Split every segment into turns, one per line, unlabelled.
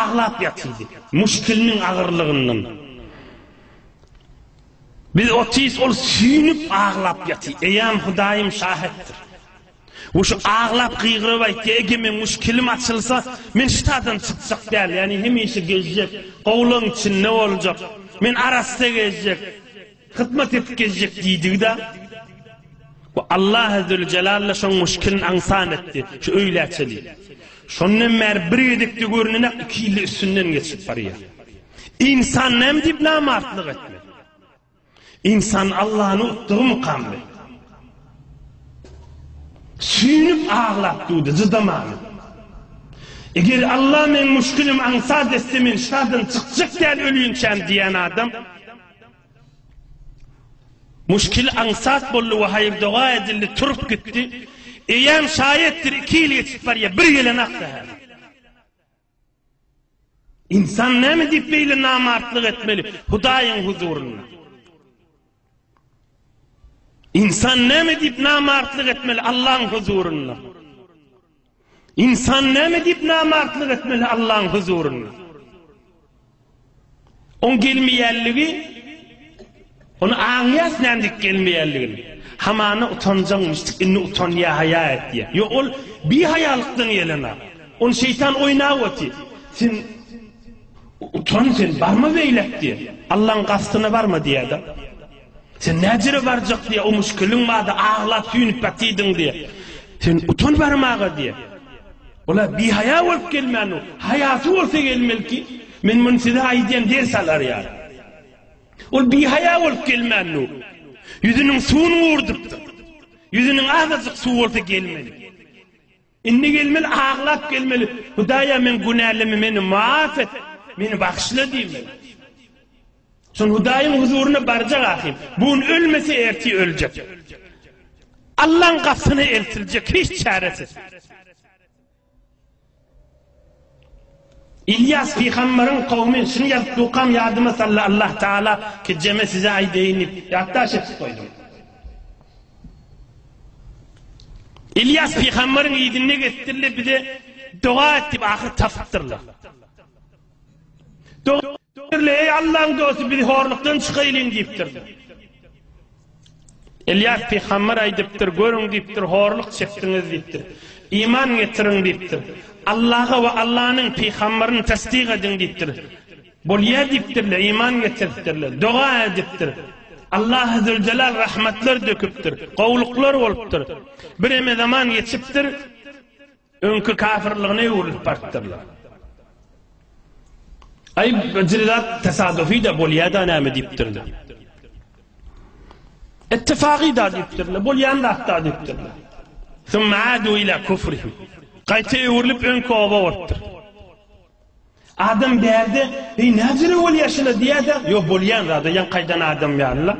Aglap ýatydy. Muşkiliniň agyrlygyndan. Biz otyrys, ol süýnüp aglap ýaty. Eýäm Hudaýym şahetdir. We şu aglap gygyryp aýtýar, Eger meň muşkilim açylsa, men ştadan çykjak däl, ýagny hemişe gezjek, gowularyň içinde boljak, men arassa gezjek. Hyzmat edip geljek diýdigi-de, we Allahy Züljelal-da şoň muşkilini aňsan etdi, şu öýlä çenli. Şondan bäri bir gezekde görünenak iki ýylda üstünden geçip barýar. Ynsan näme diýip namartlyk etmeli? Ynsan Allany utdugymykam be? Süýnüp aglap durdy, jydamany. Eger Alla meň muşkilim aňsat etse men şadan çykjak däl ölýinçäm diýen adam, Muşkil aňsat boldy we haýyr-doga edildi, turup gitdi. Eýäm şaýatdyr, iki ýyl geçip barýar, bir gelenakda häzir. Ynsan näme diýip beýle namartlyk etmeli Hudaýyň huzurynda? Ynsan näme diýip namartlyk etmeli Allaň huzurynda? Ynsan näme diýip namartlyk etmeli Allaň huzurynda? Oň gelmeýänligi ony aňýas näme diýip gelmeýänligini. Hamana utanjaňmyşdyk, indi utanýar, haýa etýär. Ýok, ol bihaýalykdan gelenok. Ony şeýtan oýnap otyr. Sen utan sen, barma beýläk diýýär. Allaň gastyna barma diýýär-de. Sen näjere barjak diýýär, o muşkiliň bardy, aglap süýnüp ýatydyň diýýär. Sen utan barmaga diýýär. Ola bihaýa bolup gelmän, haýasy bolsa gelmeli ki, men muny size aýdýan ders alar ýaly. Ol bihaýa bolup gelmän, ýüzüniň suwuny gurdypdyr. Ýüzüniň azajyk suw bolsa gelmeli. Indi gelmeli, aglap gelmeli. Hudaýa meň günälerimi meni maaf et, meni bagyşla diýmeli. Şol Hudaýyň huzuryna barjak ahym. Bu gün ölmese ertir öljek. Allaň gapysyna eltiljek hiç çäresiz. Ilýas pygambaryň kowmy şuny ýazyp dukam ýadyma saldy Allah Taala ki jeme size aýdaýyn diýip ýatdaş etip goýdum. Ilýas pygambaryň yzynda gezipdirler bize doga et diýip ahyr tapypdyrlar. Doga etipdirler eý Allaň dosty bizi horlukdan çykaýlyň diýipdirler. Elýas pygamber aýdypdyr, Görüň diýipdir, horluk çekdiňiz diýipdir. Iman getiriň diýipdir. Allaha we Allanyň pygamberini tassyk ediň diýipdir. Bolýar diýipdirler, iman getiripdirler. Doga edipdir. Allahy Züljelal rahmatlar döküpdir. Gowulyklar bolupdyr. Bireme zaman geçipdir. Öňki kafirligine öwrülip barypdyrlar. Aý, bir zat tesadüfi-de bolýa-da näme diýipdirler. Ittifagy-da diýipdirler, bolýan zat-da diýipdirler. Summa adu ila kufrihim. Gaýta öwrülip öňki oba bolupdyr. Adam bärde, eý näjere bolýa şula diýýä-de, ýok bolýan zat-a, ýaňky aýdan adam ýaly-la.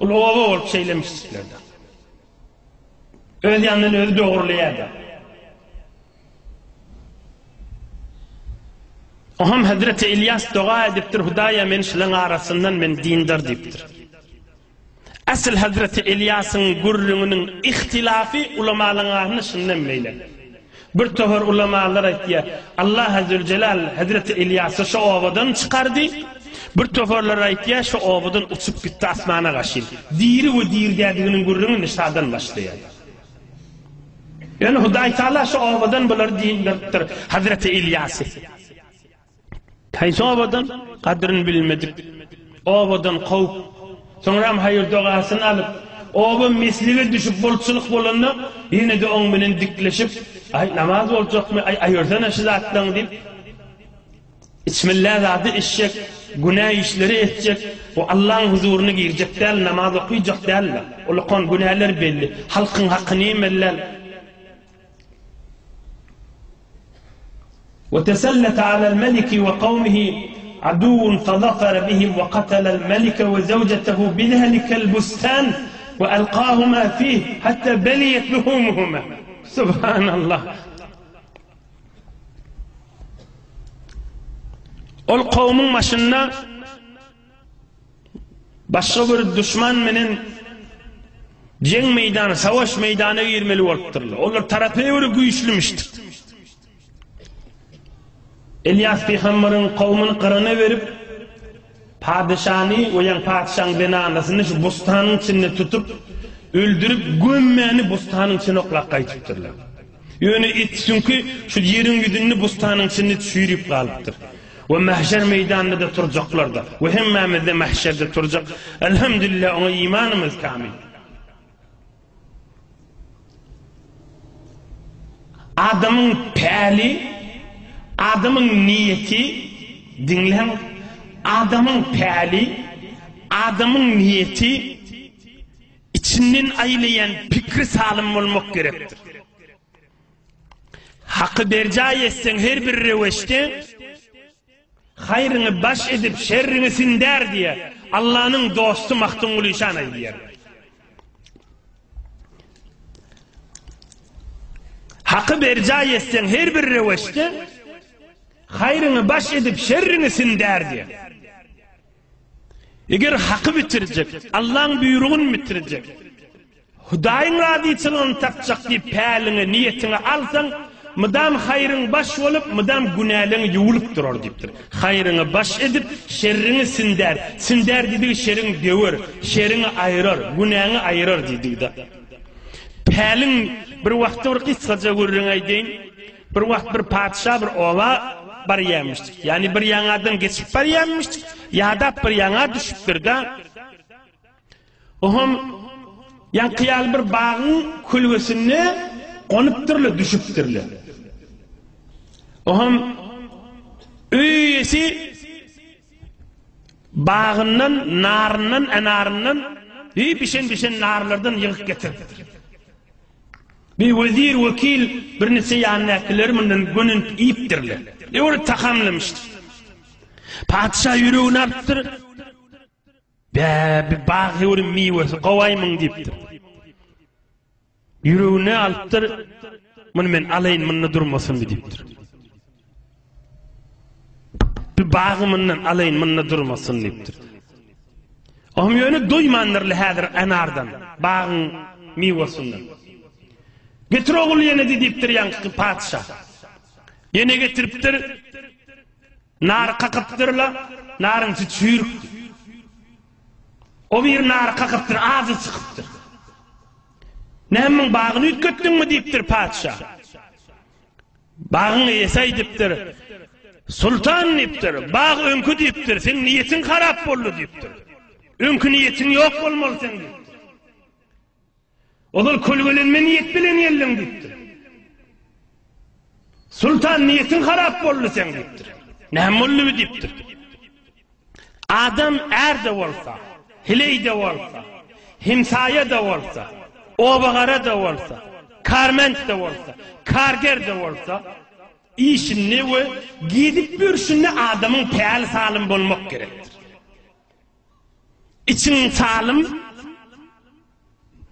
Ol oba bolup şeýlemişdikler-de. Öz ýanyndan özi dogrulaýar-da. Oňam Hezreti Ilýas doga edipdir, Hudaýa meni şulaň arasyndan meni dindar diýipdir. Asyl Hezreti Ilýasyň gürrüňiniň ihtilafy ulamalaryň arasynda şundan beýle. Bir topar ulamalar aýtýar, Allaha Züljelal Hezreti Ilýasy şu obadan çykardy. Bir toparlar aýtýar, şu obadan uçup gitdi asmana gaşyn. Diri we diri däldiginiň gürrüňi nişadan başlaýar. Ýöne Hudaý Taala şu obadan bulary dindiripdir, Hazreti Ilýasy. Haýsy obadan? Gadryny bilmedik obadan kowup, soňram haýyr-dogasyny alyp, oba meslige düşüp bolçulyk bolanda, ýene-de oň bilen dikleşip, Aý, namaz boljakmy, aý, aýyrsana şu zatlaryňy diýip, içmillä zady içjek, günä işleri etjek we Allaň huzuryna girjek däl, namaz okyjak däl-de. Ol okan günäler belli. Halkyň hakyny iýmeli däl. وتسلط على الملك وقومه عدو فظفر بهم وقتل الملك وزوجته بذلك البستان وألقاهما فيه حتى بليت لحومهما سبحان الله Ol kowmuň başynda Başga bir duşman menen jeň meýdany, savaş meýdana girmeli bolupdyrlar. Olar tarapa göre güýçlümişdir. Elýas pygamberiň kowmuny gyrana berip, padyşany we ýaň patyşaň zenanasyny şu bostanyň içinde tutup, öldürip, gömmäni bostanyň içine oklap gaýdypdyrlar. Ýöne et süňki şu ýeriň ýüzünde bostanyň içinde çüýrüp galypdyr. We mähşer meýdanynda-da turjaklar-da. We hemmämiz-de mähşerde turjak. Elhamdülillah oňa imanymyz kamil. Adamyň päli, adamyň niýeti, diňläň, adamyň päli, adamyň niýeti içinden aýlaýan pikri salym bolmak gerekdir. Haky berjaý etseň her bir reweşde, Haýryňy baş edip, şerriňi sindär diýýär. Allanyň dosty Magtymguly şan aýdýar. Haky berjaý etseň her bir reweşde, haýryňy baş edip, şerriňi sindär diýýär. Eger haky bitirjek, Allaň buýrugyny bitirjek, Hudaýyň razyçylygyny tapjak diýip päliňe, niýetiňe alsaň, mydam haýryň baş bolup, mydam günäleň ýuwulyp durar diýipdir. Haýryňy baş edip, şerriňi sindär. Sindär diýdigi şeriň döwer, şeriňi aýyrar, günäňi aýyrar diýdigi-de. Päliň bir wagtda bir gysgaja gürrüň aýdaýyn. Bir wagt bir patyşa bir oba barýarmyş. Ýagny bir ýaňadan geçip barýarmyş, ýadap bir ýaňa düşüpdir-de. Oňam ýaňky ýaly bir bagyň kölgesinde gonupdyrlar, düşüpdirler. Oňam öý eýesi bagyndan, naryndan, enaryndan bişen-bişen narlardan ýygyp getiripdir. Bir wezir, wekil, birniçe ýanyndakyleri mundan gönenip iýipdirler. Öwre tagamlamyşdyr. Patyşa ýüregini alypdyr. Bä, bir bag höwrüm miwesi gowaýmyň diýipdir. Ýüregine alypdyr, muny men alaýyn, munda durmasyn diýipdir. Bir bagy mundan alaýyn, munda durmasyn diýipdir. Ohm ýöne doýmandyrly häzir enardan, bagyň miwesinden. Getir ogul ýene diýipdir ýaňky patyşa. Ýene getiripdir. Nary kakypdyrla, naryň içi çüýrükdi. O bir nary kakypdyr, azy çykypdyr. Näme muň bagyny üýtgetdiňmi diýipdir patyşa. Bagyň eýesi aýdypdyr. Sultan diýipdir, bag öňki diýipdir, seň niýetiň harap boldy diýipdir. Öňki niýetiň ýok bolmaly seň diýipdir. Ozal kölgelenme niýet bilen geldiň diýipdir. Sultan niýetiň harap boldy seň diýipdir. Näme boldy bi diýipdir. Adam är-de bolsa, heleý-de bolsa, hemsaýa-da bolsa, obagara-da bolsa, karment-de bolsa, karger-de bolsa, işinde we gezip ýörşünde adamyň päli salym bolmak gerekdir. Içiň salym,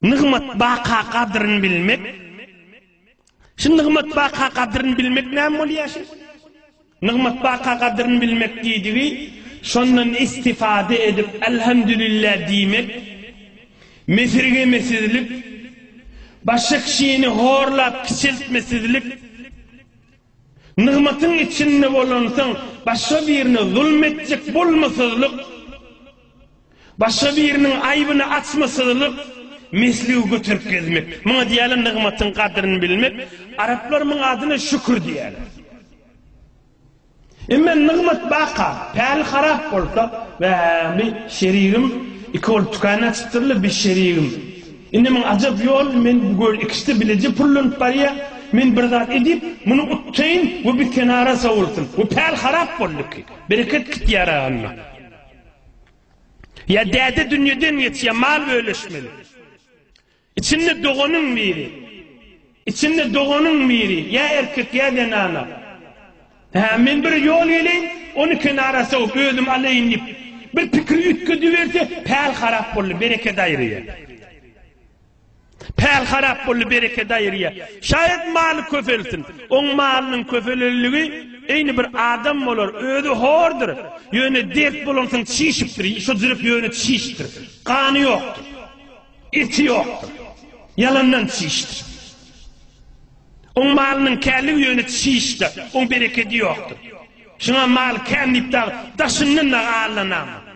nygmat baka gadryn bilmek. Şu nygmat baka gadryn bilmek näme bolýar şu? Nygmat baka gadryn bilmek diýdigi, şondan istifade edip elhamdülillah diýmek, mesirgemesizlik, başga kişini horlap kiçeltmesizlik, Nygmatyň içinde bolansoň, başga birine zulm etjek bolmasyzlyk, başga biriniň aýbyny açmasyzlyk, mesligi göterip gezmek. Muňa diýýärler nygmatyň gadryny bilmek. Araplar muň adyna şükür diýýärler. Emma nygmat baka, päli harap bolsa, Bä, bi şerigim iki bolup tükän açypdyrlar, bi şerigim. Indi muň ajap ýol, men bu göl ikisi bileje pullanyp barýa, men bir zat edip, muny utsaýyn we bir kenara sowulsyn. We päl harap boldy ki, bereket gitýär onda. Ýa däde dünýeden geçýär, mal bölüşmeli. Içinde doganyň biri. Içinde doganyň biri, ýa erkek, ýa zenana. Hä, men bir ýol geleýin, ony kenara sowup, özüm alaýyn diýip, bir pikir üýtgediberse, päl harap boldy, bereket aýyrýar. Päl harap boldy, bereket aýyrýar. Şaýat maly köpelsin. Oň malynyň köpelenligi eýni bir adam bolar, özi hordur. Ýöne dert bolansoň çişipdir, şo jürek ýöne çişdir. Gany ýokdur. Eti ýokdur. Ýalandan çişdir. Oň malynyň käligi ýöne çişdir. Oň berekedi ýokdur. Şuňa mal kän diýip dagy daşyndan dagy aldanama.